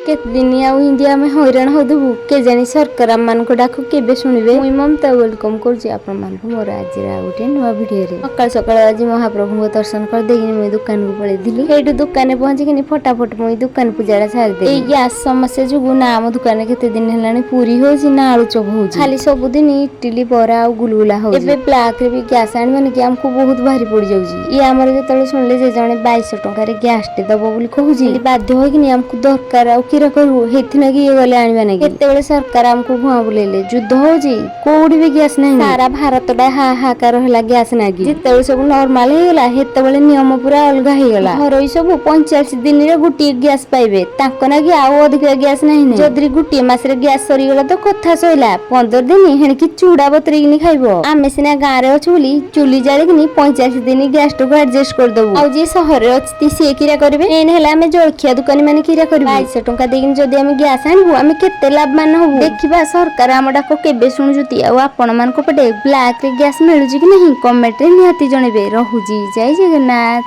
କେତେ ଦିନ ଆଉ ଇନ୍ତି ଆମେ ହଇରାଣ ହଉଥିବୁ କେଜାଣି? ସରକାର ଆମମାନଙ୍କୁ ଡାକ କେବେ ଶୁଣିବେ? ମୁଇଁ ମମତା, welcome କରୁଛି ଆପଣମାନଙ୍କୁ ମୋର ଆଜିର ଆଉ ଗୋଟେ ନୂଆ ଭିଡ଼ିଓରେ। ସକାଳୁ ସକାଳୁ ଆଜି ମହାପ୍ରଭୁଙ୍କ ଦର୍ଶନ କରିଦେଇକିନି ମୁଇଁ ଦୋକାନକୁ ପଳେଇଥିଲି। ସେଇଠୁ ଦୋକାନରେ ପହଞ୍ଚିକିନି ଫଟାଫଟ ମୁଇଁ ଦୋକାନ ପୂଜାଟା ସାରିଦେଲି। ଏଇ ଗ୍ୟାସ ସମସ୍ୟା ଯୋଗୁଁ ନା ଆମ ଦୋକାନରେ କେତେ ଦିନ ହେଲାଣି ପୁରୀ ହଉଛି ନା ଆଳୁଚପ ହଉଛି। ଖାଲି ସବୁଦିନ ଇଟିଲି, ବରା ଆଉ ଗୁଲଗୁଲା ହଉଛି। ଏବେ ବ୍ଲାକରେ ବି ଗ୍ୟାସ ଆଣିବାନି କି ଆମକୁ ବହୁତ ଭାରି ପଡିଯାଉଛି। ଇଏ ଆମର ଯେତେବେଳେ ଶୁଣିଲେ ଯେ ଜଣେ 2200 ଟଙ୍କାରେ ଗ୍ୟାସଟେ ଦବ ବୋଲି କହୁଛି, ଖାଲି ବାଧ୍ୟ ହେଇକିନି ଆମକୁ ଦରକାର, ଆଉ କିରା କରିବୁ, ହେଇଥିନାଗି ଇଏ ଗଲେ ଆଣିବା ନାଗି। କେତେବେଳେ ସରକାର ଆମକୁ ଭୁଆଁ ବୁଲେଇଲେ। ଯୁଦ୍ଧ ହଉଛି, କୋଉଠି ବି ଗ୍ୟାସ ନାହିଁ। ସାରା ଭାରତଟା ହାହାକାର ହେଲା ଗ୍ୟାସ ନାଗି। ଯେତେବେଳେ ସବୁ ନର୍ମାଲ ହେଇଗଲା, ସେତେବେଳେ ନିୟମ ପୁରା ଅଲଗା ହେଇଗଲା। ଘରୋଇ ସବୁ 45 ଦିନରେ ଗୋଟିଏ ଗ୍ୟାସ ପାଇବେ। ତାଙ୍କ ନାଗି ଆଉ ଅଧିକା ଗ୍ୟାସ ନାହିଁ। ଯଦି ଗୋଟିଏ ମାସରେ ଗ୍ୟାସ ସରିଗଲା ତ କଥା ସଇଲା। 15 ଦିନ ହେଣିକି ଚୁଡା ବତୁରେଇକିନି ଖାଇବ। ଆମେ ସିନା ଗାଁରେ ଅଛୁ ବୋଲି ଚୁଲି ଜାଳିକିନି 45 ଦିନ ଗ୍ୟାସଟାକୁ ଆଡଜଷ୍ଟ କରିଦବୁ। ଆଉ ଯିଏ ସହରରେ ଅଛି, ସିଏ କିରା କରିବେ? ମେନ୍ ହେଲା ଆମେ ଜଳଖିଆ ଦୋକାନୀ ମାନେ କିରା କରିବୁ? 2200 ଟଙ୍କା ଦେଇକିନି ଯଦି ଆମେ ଗ୍ୟାସ ଆଣିବୁ, ଆମେ କେତେ ଲାଭବାନ ହବୁ? ଦେଖିବା ସରକାର ଆମ ଡାକ କେବେ ଶୁଣୁଛନ୍ତି। ଆଉ ଆପଣ ମାନଙ୍କ ପଟେ ବ୍ଲାକରେ ଗ୍ୟାସ ମିଳୁଛି କି ନାହିଁ, କମେଣ୍ଟରେ ନିହାତି ଜଣେଇବେ। ରହୁଛି, ଜୟ ଜଗନ୍ନାଥ।